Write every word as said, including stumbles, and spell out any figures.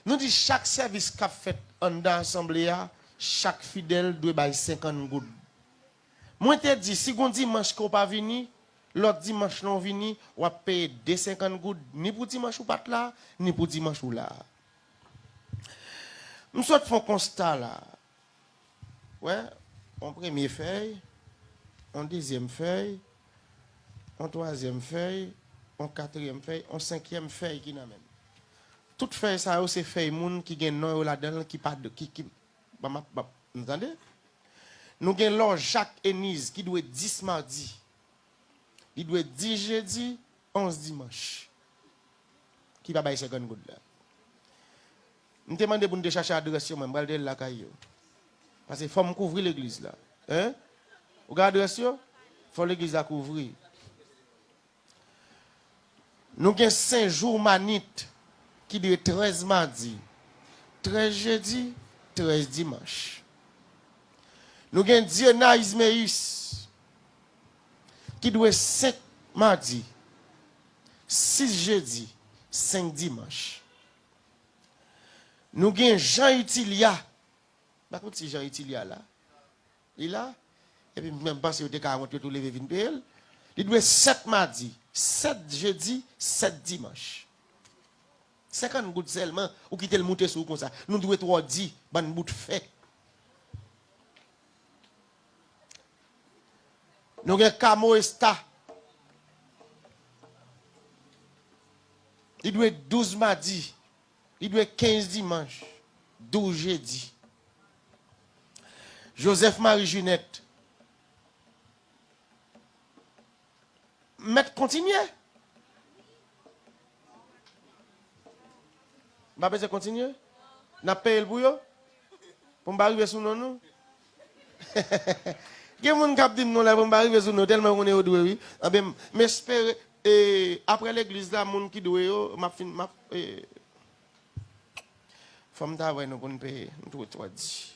Nou di chak sèvis k ap fèt anndan asanble a, chak fidèl dwe bay senkant goud. Mwen te di, si gon dimanch ke w pa vini, lòt dimanch lan w vini, w ap peye de senkant goud, ni pou dimanch ou pa t la, ni pou dimanch ou la. M sot fè yon konsta la. Wè, yon premye fèy, yon dezyèm fèy, yon twazyèm fèy, yon katriyèm fèy, yon senkyèm fèy ki nan men m. Tout fèy sa yo se fèy moun ki gen non yo ladan l ki pa, ki, ki, ban m ap, ban m, nou tande? Nou gen Lòjak Eniz ki dwe dis madi. Li dwe dis jedi, onz dimanch. Ki pa bay senkant goud la. M te mande pou n te chache adrès yo, mwen, m pral te lakay yo. Paske fò m kouvri legliz la. Hein? Ou gen adrès yo? Fò legliz la kouvri. Nou gen Senjou Manit, ki dwe trèz madi, trèz jedi, trèz dimanch. Nou gen Dieunas Isméus, ki dwe senk madi, sis jedi, senk dimanch. Nou gen Jean Utilia. Pa konn si Jean Utilia la. Li la. Epi m menm panse yo te ka wont yo tou leve vin peye l. Li dwe sèt madi, sèt jedi, sèt dimanch. Senkant goud sèlman, ou kite l moute sou ou konsa. Nou dwe twò di, bann bout fè. Nou gen Kamo Esta. Li dwe douz madi. Li dwe kenz dimanch. Douz jedi. Joseph Marie Junette. Mèt kontinye. M pa bezwen kontinye? N ap peye l pou yo? Pou m pa rive sou non nou? Gen moun k ap di m non la pou m pa rive sou non, tèlman yo konnen yo dwe, wi. Anben, m espere, e, apre legliz la, moun ki dwe yo, m ap fin, m ap, e, fò m ta wè nou pou n peye, m twò, twò di.